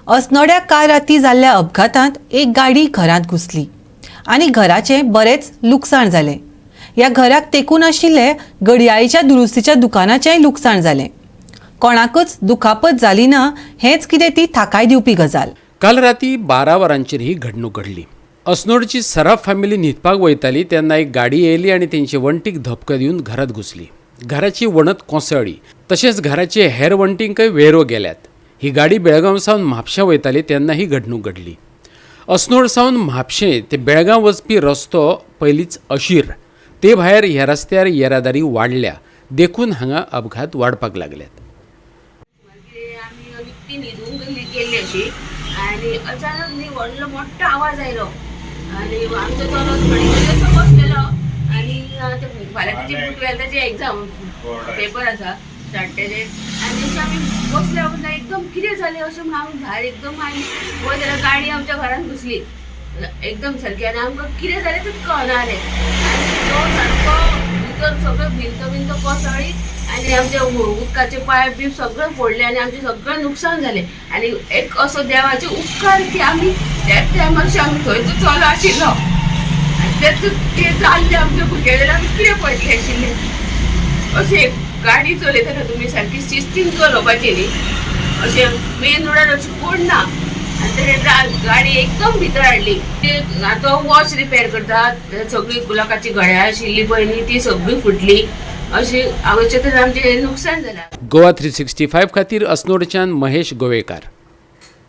अस्नोड्या काल राती जाल्ल्या अपघातांत एक गाडी घरांत घुसली आनी घराचें बरेंच लुकसाण जालें. ह्या घराक तेंकून आशिल्ले घडयाळीच्या दुरुस्तीच्या दुकानाचेंय लुकसाण जालें. कोणाकच दुखापत जाली ना हेंच कितें ती थाकाय दिवपी गजाल. काल राती 12 वरांचेर ही घडणूक घडली. अस्नोडची सराफ फॅमिली न्हिदपाक वयताली तेन्ना एक गाडी येयली आनी तेंचे वण्टीक धपको दिवन घरात घुसली. घराची वणत कोसळ्ळी, तशेंच घराचे हेर वण्टींकय वेरो गेल्यात. ही गाडी बेळगांव सावन म्हापशा वयताली तेन्ना ही घडणूक घडली. अस्नोड सावन म्हापशें ते बेळगांव वचपी रस्तो पयलींच अशीर, ते भायर ह्या रस्त्यार येरादारी वाडल्या देखून हांगा अपघात वाडपाक लागल्यात. मागीर आमी निकती न्हिदूंक गेल्ली अशी आनी अचानक न्ही व्हडलो मोठो आवाज आयलो आनी आमचो चलो थोडे असो बसलेलो आनी ते फाल्यां तेजी ट्वेल्थाची एग्जाम पेपर आसा स्टार्ट तेजे आनी अशें आमी बसल्या बसल्या एकदम कितें जालें अशें म्हणून आमी भायर एकदम आयली पळय जाल्यार गाडी आमच्या घरान घुसली एकदम सारकी आनी आमकां कितें जालें तें कळना जालें. आनी तो सारको भितर सगळो भिंत भिंत कोसळ्ळी आनी आमचे उदकाचे पायप बी सगळें फोडले आनी आमचें सगळें नुकसान जालें. आनी एक असो देवाचे उपकार की आमी त्याच टायमार आमी थंयच चलो आशिल्लो आनी तेच तें जाल्लें आमच्या भुरग्या जाल्यार आमी कितें पळयतलें आशिल्लें. अशें गाडी चलयतना तुमी सारकी शिस्तीन चलोवपाची न्ही, अशें मेन रोडार अशें कोण ना आनी ते गाडी एकदम भितर हाडली. ते आतां वॉच रिपेर करता, सगळी लोकांची घड्याळ आशिल्ली पळय न्ही ती सगळी फुटली. अशें अशें तर आमचें नुकसान जालां. गोवा 365 खातीर अस्नोडच्यान महेश गोवेकार.